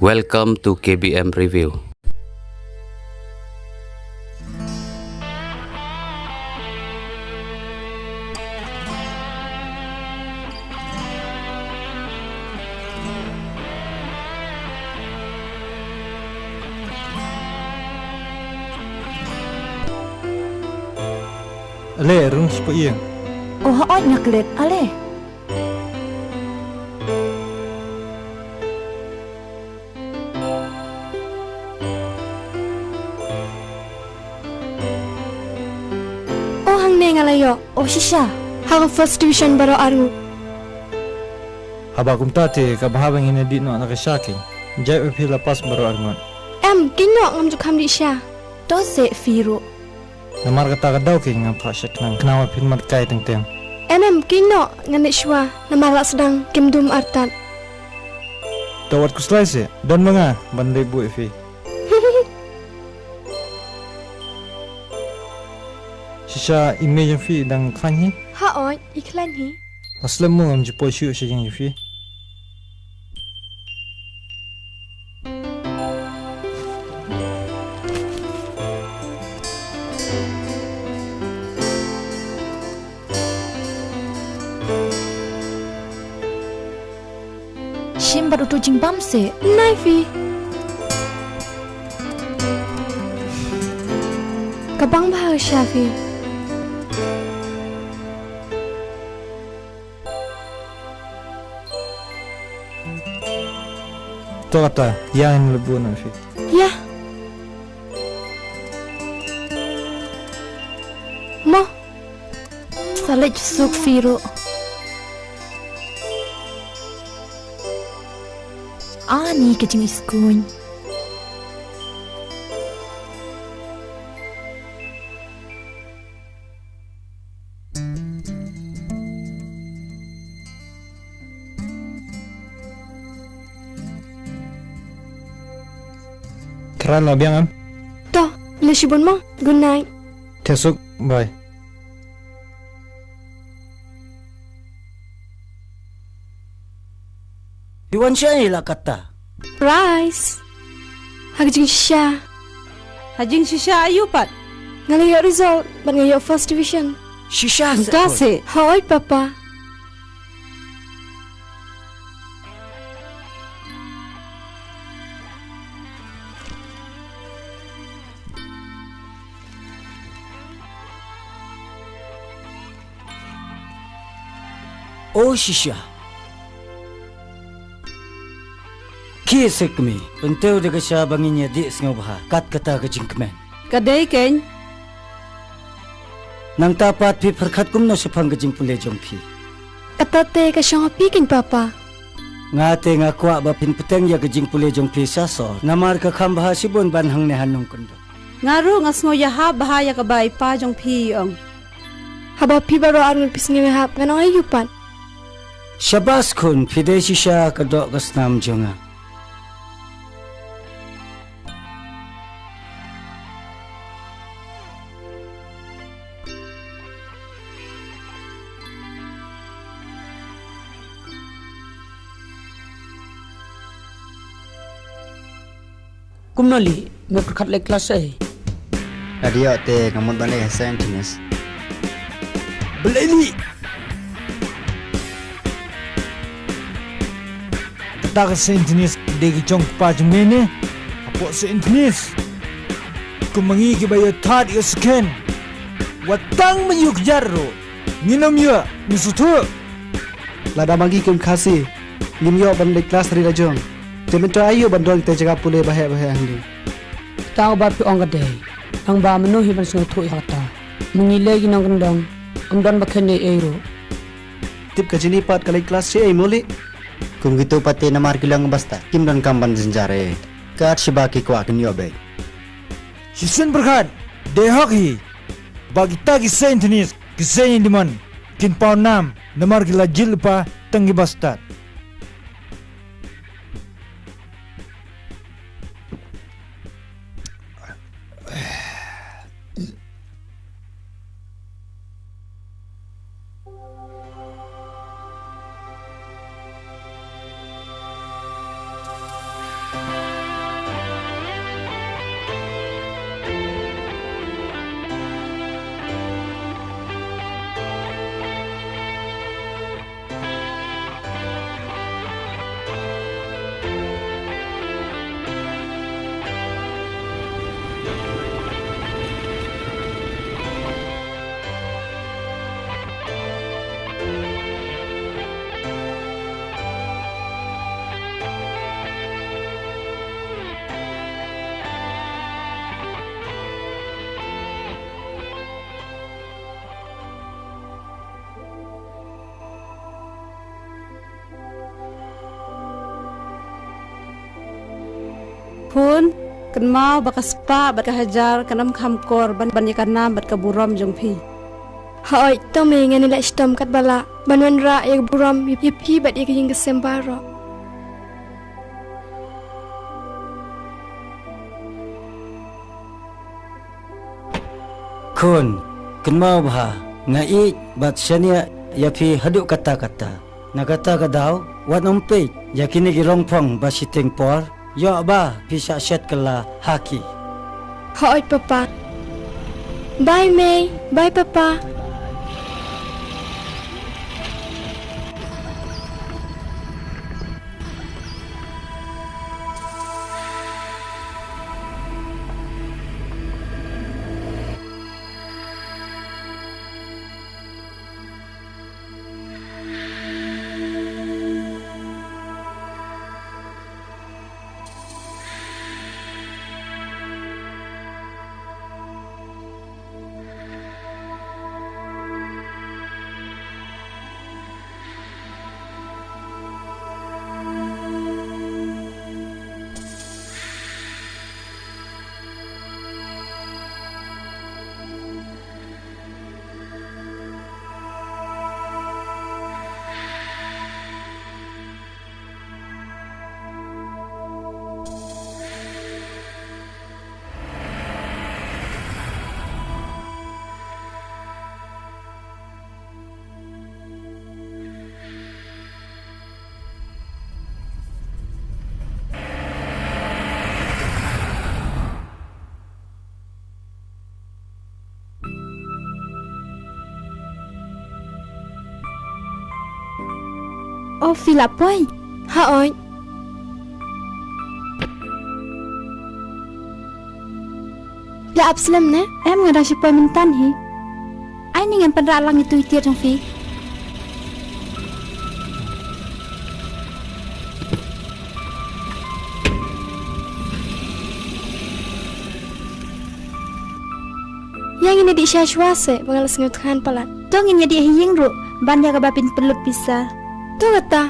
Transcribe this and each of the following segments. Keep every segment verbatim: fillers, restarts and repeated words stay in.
Welcome to K B M Review. Ale, rung shu ïeng. Oh, hooid nga klet, ale. Oh, hangne nga la ïoh. Oh, shisha. Ha ka first division baroh arngut. Haba kumta te ka bha ba ngin ïa dih noh na ka sha keiñ. Jait ba phi la pass baroh arngut. Em, keiñ noh ngam ju kham dih sha. To seh phi ruh. Namar kata ka daw keiñ nga phah sha khnang, khnang ba phin mat kai teng teng. Em em, keiñ noh, ngan leit shuwa, namar la sdang, kim dum artat. To wat khuslai seh, don ma nga ban leit buh ïa phi. Shisha, i mei jong phi i dang khlaiñ hi? Hooid, i khlaiñ hi. La slem mo, ngam ju poi shuh sha ïing jong phi. Shim bad uto jingbam seh. Nai phi. Ka bang bha sha phi. To kata, ïa ngin leit buh noh phi. Ïa. Mo. Sa leit suk phi ruh. Ani ka jingiskuin. Khrat la biang em? To, leit shibun mo. Good night. Thied suk, bye. Phi wan shaei la katta? Rice. Ha ka jingshisha. Ha jingshisha aïu pat? Nga la ïoh result bad nga ïoh first division. Shisha. Ka seh. Hooid papa. O shisha. Ki se kmie, pyntew da ka sha ba ngin ïa dih sngewbha kat kata ka jingkmen. Ka dei keiñ. Nangta pat phi pyrkhat kumno shaphang ka jingpule jong phi? Kata te ka shong ha phi keiñ papa. Nga te nga kwah ba phin bteng ïa ka jingpule jong phi sha sor, namar ka kham bha shibun ban hangne ha nongkyndong. Nga ruh nga sngew ïahap bha ïa kaba i pa jong phi i ong. Haba phi baroh arngut phi sngew ïahap, ngan ong aïu pat? Shabas khun, phi dei shisha ka doh ka snam jong nga. Kumno Li, me pyrkhat leit klas ei? Ka dei ïoh te nga mut ban leit ha Saint Agnes. Balei Li? Kata ka Saint Agnes ka dei ka jong kpa jong me ne? Hapoh Saint Agnes, kum ma ngi kiba ïoh third ïoh second, wat tang ban ïoh kjat ruh ngin ym ïoh, ngi sngewthuh. Lada ma ngi kum Khasi ngim ïoh ban leit klas ri la jong, te mynta aïu ban don te jaka pule ba heh ba heh hangne? Kata uba phi ong ka dei, tang ba mano hi ban sngewthuh ïa kata. Ma ngi lei ki nongkyndong, ym don ba khein ei ei ruh. Tip ka Jenny pat ka leit klas shaei mo Li? Kum kito pat te namar ki long ba stad, kim don kam ban jynjar ei. Kat shiba ki kwah kin ïoh beit. Shisien pyrkhat, dei hok hi ba kita ki Saint Agnes, ki Saint Edmund kin paw nam namar ki la jied lypa tang kiba stad. Khun, kynmaw ba ka spah bad ka hajar kan ym kham kor ban, ban ïa ka nam bad ka burom jong phi. Hooid, to mei, ngan ïaleh shitom katba lah ban wanrah ïa ka burom ïa phi bad ïa ka ïing ka sem baroh. Khun, kynmaw bha, nga ïeit bad shaniah ïa phi haduh katta katta. Na kata ka daw, wat ym peit ïa kine ki rongphong ba shiteng por, ïoh ba phi shah shet kylla ha ki. Hooid papa. Bye mei, bye papa. O, phi la poi? Hooid. Phi la ap slem ne? Em, nga dang shu poi myntan hi. Ai ni ngan pynrah lang ïa utu i tiar jong phi. Ïa ngin ïa dih sha shuwa se, ba nga la sngew thngan palat. To ngin ïa dih ha ïing ruh, ban ïa kaba pynlut pisa. To kata.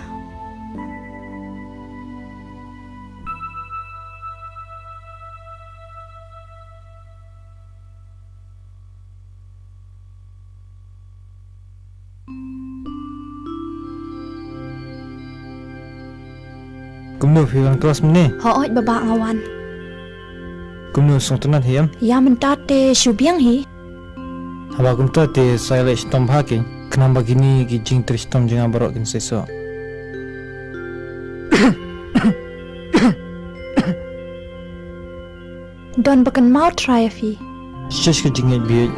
Kumno, phi wan klas mynne? Hooid baba, nga wan. Kumno, sngewtynnat hi em? Ïa mynta te shu biang hi. Haba kumta te sa ïaleh shitom bha kein, khnang ba kine ki jingtrei shitom jong nga baroh kin seisoh. Don ba kynmaw trai ïa phi. Shush ka jingngeit bieit.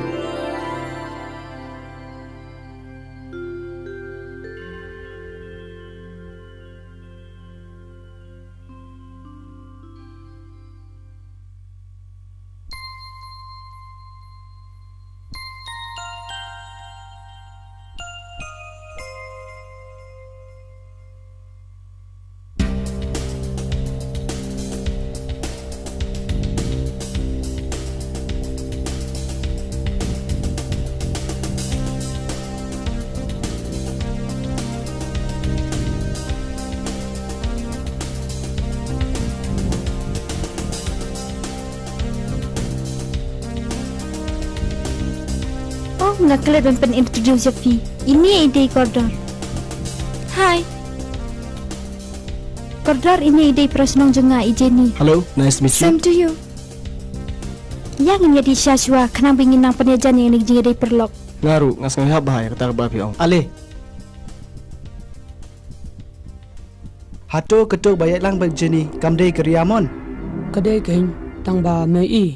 Oh, nga klet ban pyn introduce ïa phi. Ine i dei Kordor. Hi. Kordor, ine i dei para shnong jong nga, i Jenny. Hello, nice to meet you. Same to you. Ïa ngin ïa dih sha shuwa, khnang ba ngin nang pynïajan ïa kane ka jingïadei paralok. Nga ruh nga sngewhap bha ïa kata kaba phi ong. Ale. Hato kato ba ïaid lang bad Jenny kam dei ka Ria mon? Ka dei kein, tang ba mei i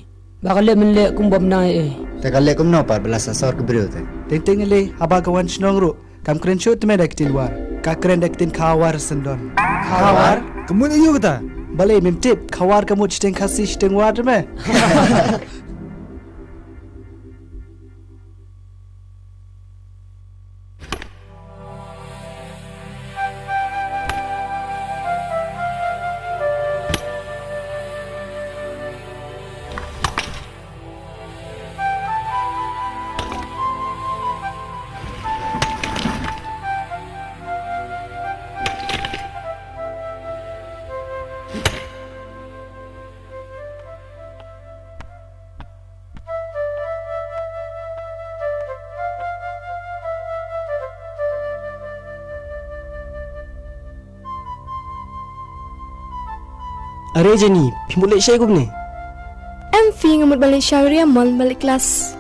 ba ka leh mynleh kum bym nang ei ei. Te ka leh kumno pat ba la sah sor ka briew te? Teng teng ale, haba ka wan shnong ruh kam kren shuh tymmen da ka ktien War, ka kren da ka ktien Khawar syndon. Khawar? Ka mut aïu kata? Balei mem tip, Khawar ka mut shiteng Khasi shiteng War te me. Are Jenny, phi mut leit shaei kumne? Em phi, nga mut ban leit sha Riamon ban leit klas.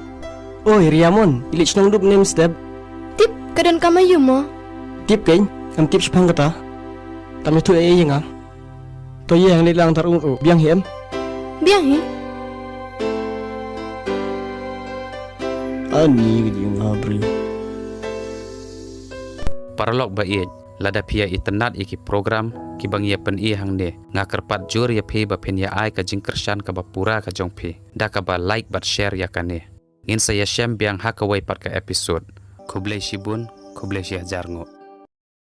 Oi Riamon, i leit shnong duk ne mynstep? Tip, ka don kam aiu mo? Tip kein, ngam tip shaphang kata. Tam ïathuh ei ei ïa nga. To ïa ngan leit lang tar u, biang hi em? Biang hi. Ani ka jinghabri. Paralok ba ïeit, lada phi ïa itynnad ïa ki program kiba ngi ïa pyni hangne, nga kyrpad jur ïa phi ba phin ïa ai ka jingkyrshan kaba pura ka jong phi da kaba like bad share ïa kane. Ngin sa ïashem biang ha kawei pat ka episode. Khublei shibun, khublei shihajar nguh.